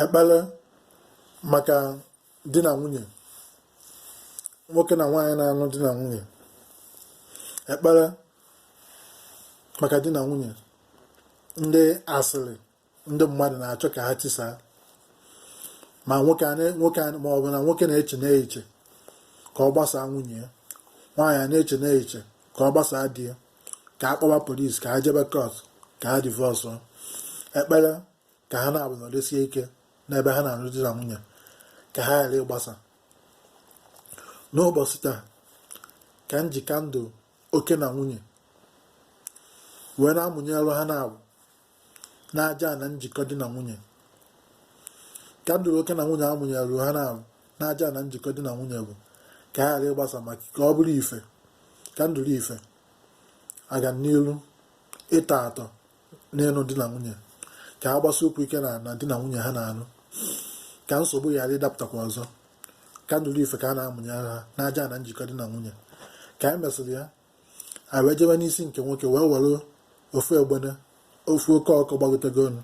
Ekpere maka di na nwunye, nwoke na nwaanyị na-anụ di na nwunye. Ekpere maka di na nwunye ndị asịrị ndị mmadụ na-achọ ka ha tisaa, ma nwoke ma ọ bụ na nwoke na-eche n'echiche ka ọ gbasaa nwunye ya, nwaanyị a na-eche n'echiche ka ọ gbasaa di ya, ka a kpọba polisi, ka ha jebe court, ka ha divorce. Ekpere ka ha naabọ nọdesie ike n'ebe ha na-anụ di na nwunye, ka ha ghara ịgbasa. N'ụbọchị taa ka m ji candle oke na nwunye wee na-amụnyelụ ha naabọ n'aja na njikọ di na nwunye. Candle oke na nwunye amụnyelụ ha naabọ n'aja na njikọ di na nwunye bụ ka ha ghara ịgbasa, maka ka ọ bụrụ ife candle ife aga n'ilu ịtọ atọ n'ịnụ di na nwunye, ka ha gbasi ụkwụ ike na di na nwunye ha na-anụ, ka nsogbu ghara ịdapụtakwa ọzọ. Candle ife ka a na-amụnye ha n'aja na njikọ di na nwunye. Ka anyị mesịrị ya, anyị wee jebe n'isi nke nwoke, wee were ofu egbene, ofu oke ọkụkọ gbagotego ọnụ,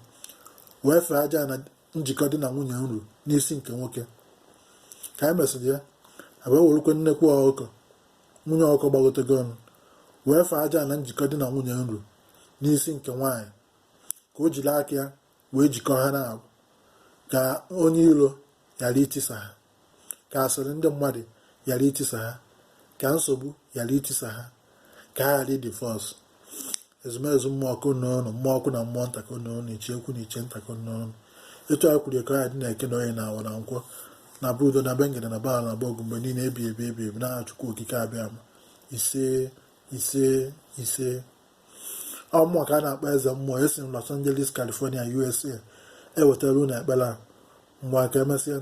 wee fee aja na njikọ di na nwunye nru n'isi nke nwoke. Ka anyị mesịrị ya, anyị wee werekwe nnekwu ọkụkọ, nwunye ọkụkọ gbagotego ọnụ, wee fee aja na njikọ di na nwunye nru n'isi nke nwaanyị, ka o jiri aka ya wee jikọọ ha naabọ, ka onye iro ghara itisa ha, ka asịrị ndị mmadụ ghara itisa ha, ka nsogbu ghara itisa ha, ka ha ghara ịdivorce. Ezumezu mmụọ ọkụ n'ọnụ, mmụọ ọkụ na mmụọ nta ka n'ọnụ, ichie ukwu na ichie nta ka n'ọnụ. Etu anyị kwuru ka ya dị na eke na oye na awọ na nkwọ na be udo na be ngene na be ala na be ọgụ mgbe niile ebi ebi ebi ebi n'aha Chukwu Okike Abịama. Ise, ise, ise. Ọ mụwa ka a na-akpọ eze mmụọ. Esi m Los Angeles, California, USA ewetara unu ekpere a. Mgbe ka emesịa.